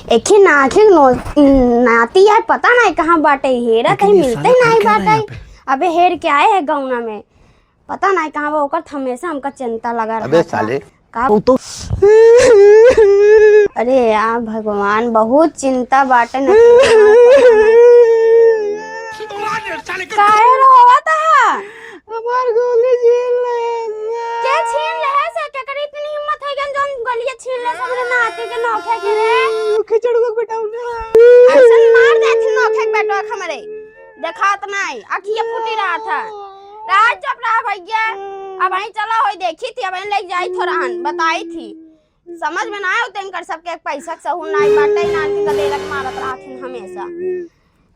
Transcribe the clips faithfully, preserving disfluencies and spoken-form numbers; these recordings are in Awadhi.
एखे नाखे नो-, नाती है, पता नहीं कहाँ बाटे, हेरा कहीं मिलते नहीं बाटे। अबे हेर के आए हैं गौना में, पता नहीं कहाँ बा, ओकर हमेशा हमका चिंता लगा अबे रहत बा। साले। का? तू तो अरे यार भगवान, बहुत चिंता बाटे न। काहे रोवत है? हमार गोली छीन ले। के छीन ले है से? केकर इतनी हिम्मत है कि जौन गोलियां छीन ले हमरे नाती के नोखे के रे? खिचड़ुआ के बेटा उठा। ऐसन मार देथिन नोखे के बेटवा के हमरे। देखात नहीं, अखिया फूटी रहत है। राज चुप रहा भैया। अबहीं चला होई देखी थी, अबहीं लेके जाई थोड़ा हन, बताई थी। समझ में ना आयो तेनकर सबके पैसा के सहूर नाई बाटे, नाती का लेलक मारत रहथिन हमेशा।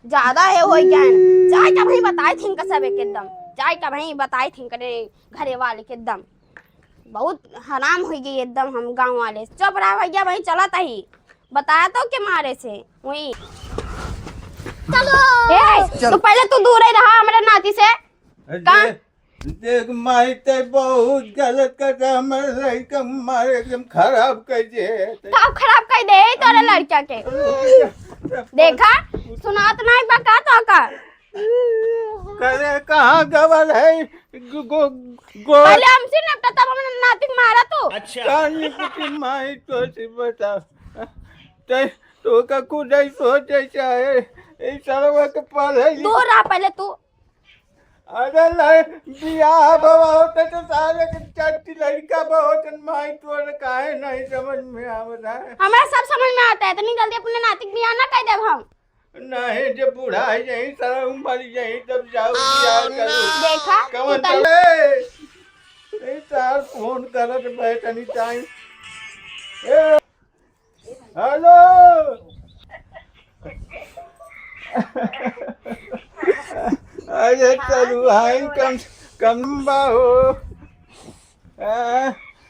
ज्यादा है होई गए। जाए का भाई बताई थिन का सब एक एकदम। जाए का भाई बताई थिन करे घरे वाले के एकदम। बहुत हराम होई गई एकदम हम गाँव वाले। चुप रहा भैया, भाई चलत ही। बताया तो के मारे से वही। चलो। ए, चल। तू पहले तू दूर ही रहा हमरे नाती से। अरे, का? देख माई, ते बहुत गलत करता, हमारे लड़का मारे एकदम खराब कर दे। का खराब कर दे तोरे लड़का के? देखा, सुनात नहीं बा का तो का? करे कहाँ गवल है? गो-, गो-, गो-, पहले हमसे निपटा, तब हमने नाती मारा तू। अच्छा। कानी कुटी माई तो सी बता। ते तो का खुद ही सोचे चाहे, ई सरवा के पढ़े लिखे दूर रहा पहले तू। अरे नहीं, बियाह बाबा होते तो सारे के चट्टी लड़का बहुत माई तोर काहे नहीं समझ में आवत है? हमरा सब समझ में आता है, इतनी जल्दी अपने नाती के बियाह ना कर देब हम। नहीं, जब बुढ़ाई जाई, सारा उमर जाई, तब जाओ बियाह करो। देखा, कवन तू तल- तले? ए, तार फोन करत बैठनी टाइम। ए, हेलो। अरे चलू भाई, कम, कम बा हो। आ?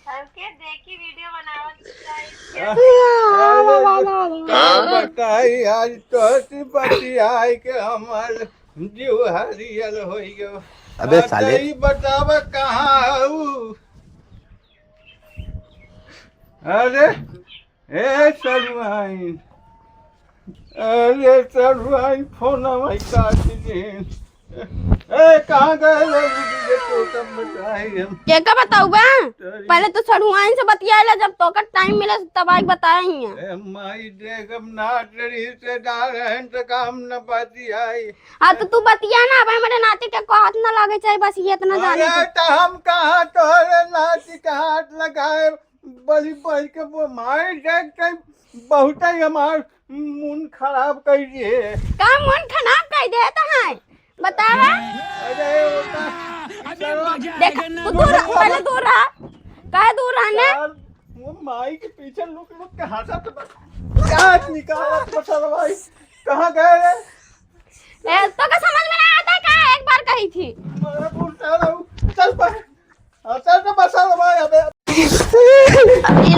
हमके देखी वीडियो बनावत बताई। आ, अरे, का बताई, आज तोहसे बतियाई के हमार जीव हरियर होई गयो। अबे आ, साले। तो ई बतावा कहाँ हऊ? अरे, ए सरुआइन, अरे सरुआइन, फोन भाई काट दे। ए, कहाँ गए रे? ये तो सब बताई हम। के का बताऊ बा? तेरी पहले तो सरुआइन से बतियाला, जब तोका टाइम मिले तब आई बताई है। ए माई, देख अब ना तेरी रिश्तेदार हैं तो काम न बतियाई। हाँ तो तू बतिया ना, अब हमारे नाती के को हाथ ना लागे चाहे, बस ये इतना जाने अरे के। तो हम कहाँ तोहरे नाती के हाथ लगाए? बड़ी बड़ी के वो माई देख के बहुत ही हमार मन खराब कर दिए। का मन खराब कर दे तो है? बतावा। अरे वो का, देख, तू दूर रह, पहले दूर रह। काहे दूर रहने? यार, वो माई के पीछे लुक लुक के हंसा तो बस। क्या निकाला फसल भाई? कहाँ गए रे? ए, तो का समझ में ना आता है का? एक बार कही थी। अरे बोलता रहूं। चल पर। हाँ, चल तो बसा लो भाई, अबे।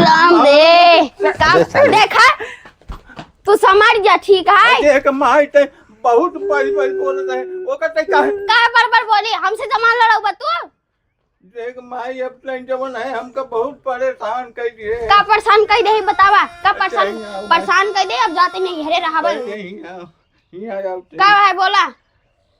राम दे। का अबे साले। देखा? तू समझ जा, ठीक है? देख माई ते बहुत बड़ी बड़ी बोलत है। ओकर ते काहे? का बड़ बड़ बोली? हमसे जमान लड़ाऊ बा तू? देख माई, अब तैं जवन है, हमका बहुत परेशान कर दिए। का परेशान कर दे, बतावा? का परेशान, अच्छा, यहाँ आओ, परेशान कर दे, अब जाते नहीं, घरे रहाबल। नहीं, यहाँ, यहाँ आओ, का है, बोला?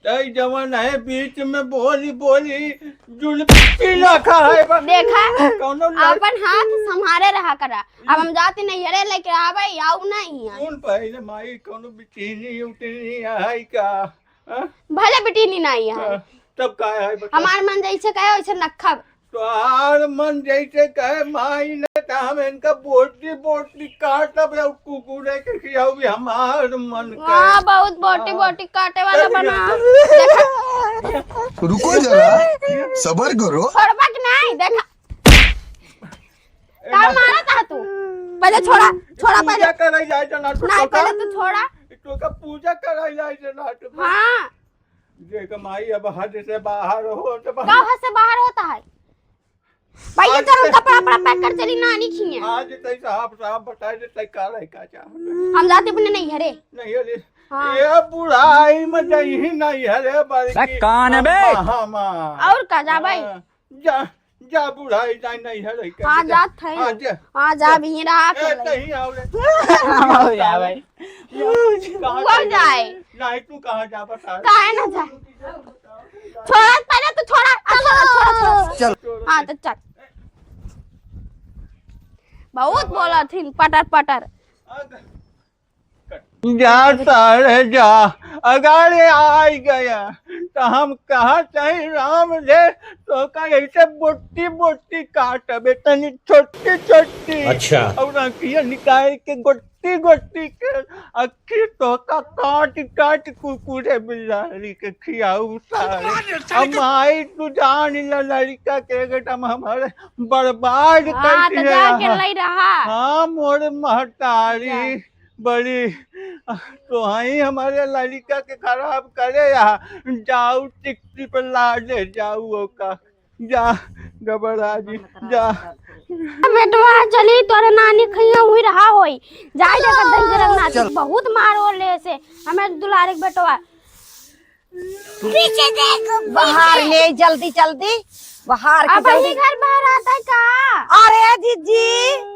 तई जवन है बीच में बोली बोली जुल्फी रखा है बा। देखा, कौनो लड़- अपन हाथ संभारे रहा करा। अब हम जाते नहीं, घरे लेके आवे, आऊ नहीं है। सुन पहले माई, कौनो बिटिनी उटिनी है का? हाँ? भले बिटिनी नहीं है। हाँ, तब का है बता? हमार मन जैसे कहे वैसे नखब। तोहार मन जैसे कहे माई ने, त हम इनका बोटी बोटी काटब या कुकुरे के खियाऊ, भी हमार मन कहे। हाँ, बहुत बोटी हाँ। बोटी काटे वाला बना। देखा। रुको जरा, सबर करो। छोड़बा कि नहीं? देखा। ए, का ना। मारत है तू? पहले छोड़ा, छोड़ा पहले। पूजा करे जाए तो ना नहीं, पहले तू छोड़ा। तो का पूजा करे जाए तो ना तो हाँ। देख माई, अब हद से बाहर हो तो का हद से बाहर होता है? भैया आज चल, कपड़ा, कपड़ा पैक कर चली नानी खिया। आज तई साहब, साहब बताए दे तई का रहे का चाह। हम जाते अपने नहीं हरे। नहीं हरे। हाँ। ये बुढ़ाई में जइही नहीं हरे बल्कि बे, कौन है बे? अम्मा, हमा। और का जा भाई? हाँ, जा। जा बुढ़ाई, जा, नहीं है, रही हाँ, कर जा। जात है। हाँ, जा। हाँ, जा, भी रहा ए, कर ले। नहीं आओ रे। हो जा भाई। कहाँ वो चल जाए। रही? नहीं, तू कहाँ जा, बता। काहे ना जाए? छोड़ा, पहले तू छोड़ा। अच्छा, छोड़ा, छोड़ा, छोड़ा। चल। हाँ, तो चल। बहुत बोला थी, पटर, पटर। जा सारे जा, अगर ये आई गया, तो हम कहा चाहे राम दे, तो का ऐसे बोटी बोटी काटबे, तनी छोटी छोटी। अच्छा। और आँखिया निकाल के गोटी गोटी के, आखिर तो का काट काट कुकुरे बिलारी के खियाऊ सारे। हम आई तू जान ला लड़का के एकदम हमारे बर्बाद हाँ, कर तो दिया जाके है। लई रहा। हाँ, मोर महतारी। जा। बड़ी, तो हई हमारे लड़का के खराब करे या, जाऊ टिकटी पे लादे जाऊ ओका, जा घबरा जी, जा। बेटवा चली तोरे नानी खइया हुई रहा होई, जाई देखा दही जरक नाची, चल। बहुत मार ओले से, हमें दुलारे के बेटवा। पीछे देखो, पीछे। बाहर ले, जल्दी, जल्दी, बाहर के अब जल्दी। ही घर बाहर आता है का? अरे जीजी,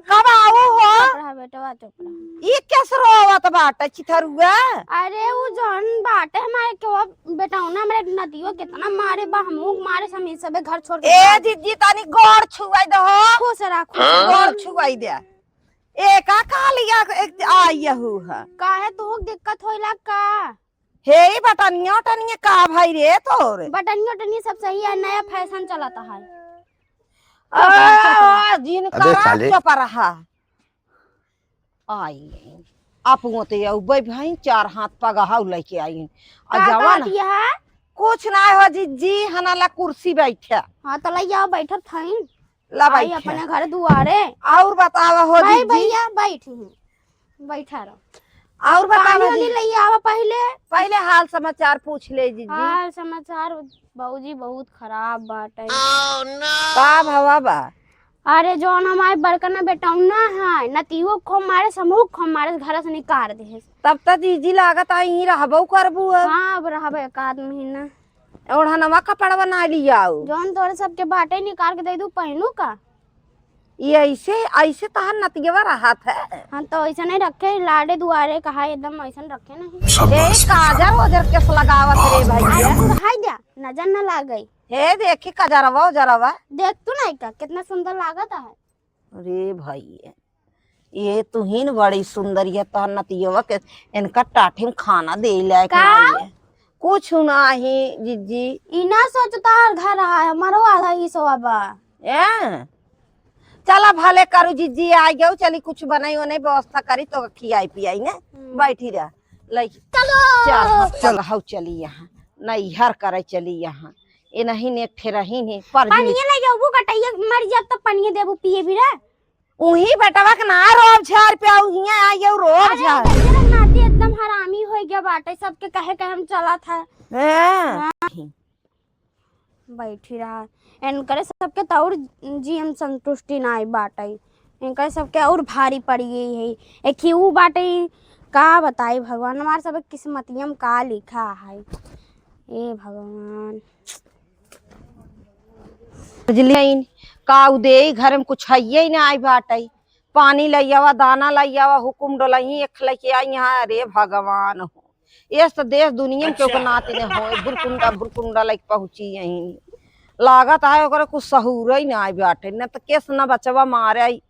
कब आऊ हो? चुप रहा बेटवा, चुप रहा। ई कैसे रोवत बाटे छिथरुआ? अरे उ जौन बाटे हमारे के वो बेटौना, हमरे नतियो कितना मारे बा, हमहू के मारे, हम ई सबे घर छोड़ के ए भाग। जीजी, तनी गोड़ छुआई दहो। खुश रहा, खुश रहा। गोड़ छुआई दे। ए का कहलिया, एक आइहू है। काहे तोहू के दिक्कत होइला का? हे, ई बटनिया उटनिया का भाई रे तोर? बटनिया उटनिया सब सही है, नया फैशन चलत है। आ, जिन अबे करा साले। चुप रहा। आई, आप मोते अउबे भाई, चार हाथ पगहाउ लेके आई। आ का जवान कहत यह? कुछ ना हो जीजी, हना ला कुर्सी बैठे। हाँ, तो लई आओ, बैठत हईन। ला आई बैठे। अपने घर दुआरे। और बतावा हो भाई, जीजी। भैया, बैठ ही। बैठा रहो। और बतावा पानी वानी जी। लई आवा पहिले। पहिले हाल समाचार पूछ ले जीजी। हाल समाचार, बाबूजी, बहुत खराब बाटे। का भवा बा? अरे, जौन हमारे बड़का ना बेटौना है, नतियो खूब मारे, समूह खूब मारे, घर से निकाल दे। तब त जीजी लागत है, यहीं रहबो करबू अब। हाँ, अब रहबे एक आध महीना। ओढ़नवा कपड़वा ना लियाऊ। जौन तोरे सबके बाटे निकाल के दे दू, पहनू का? ये ऐसे, ऐसे तहार नतियवा रहत है। हम तो ऐसे नहीं रखे, लाडे दुआरे कहा एकदम ऐसे रखे नहीं। ए, काजर ओजर केस लगावत रे भैया। अरे, हाय द्या, नजर न लागे। हे, देखी कजरवा ओजरवा। देख तू नहीं का, कितना सुंदर लागत है। अरे भाई, ये तुहिन बड़ी सुंदर, ये तोहर नतियवा के, इनका टाठी में खाना दे लायक का? नहीं है। कुछ नाही, जीजी। ई ना सोच तोहर घर है, हमारो आधा हिस्सा बा। ए? चला भले करू, जीजी आ गयो, चली कुछ बनाई उनाई व्यवस्था करी तो खियाई पियाई ने। हम्म। बैठी रह, लई चलो। चार हाथ चल। पगहाउ चली यहाँ, नैहर करे चली यहाँ। ए नहीं ने एक ठे रही ने, पर पानी ले जाबू, गटैया मर जाब तो पानी देबू पिए भी रे। उही बेटवा के ना रोब झार पे आऊ, हियां आई आऊ रोब अरे, झार। इनके नाती एकदम हरामी हो गया बाटे, सबके कहे कहे हम चला था। हैं? हाँ। बैठी रहा। इनकरे सबके तो और जी हम संतुष्टि ना आई बाटे। इनकरे सबके और भारी पड़ गई है। एक ही ऊ बाटे, का बताई भगवान, हमार सब किस्मतिया में का लिखा है। ए भगवान। बुझलियन, का उ देई, घर में कुछ हइये ही ना आई बाटई। पानी लइयावा, दाना लइयावा, हुकुम डोलही, एक लइके आई यहाँ। अरे भगवान हो, ये तो देश दुनिया में केहू के अच्छा। नाती ने होए, भुरकुंडा, भुरकुंडा लइके पहुँची यहीं। लागत है ओकरे कुछ सहूर ही ना आई बाटे, न तो केस न बचवा मारे आई।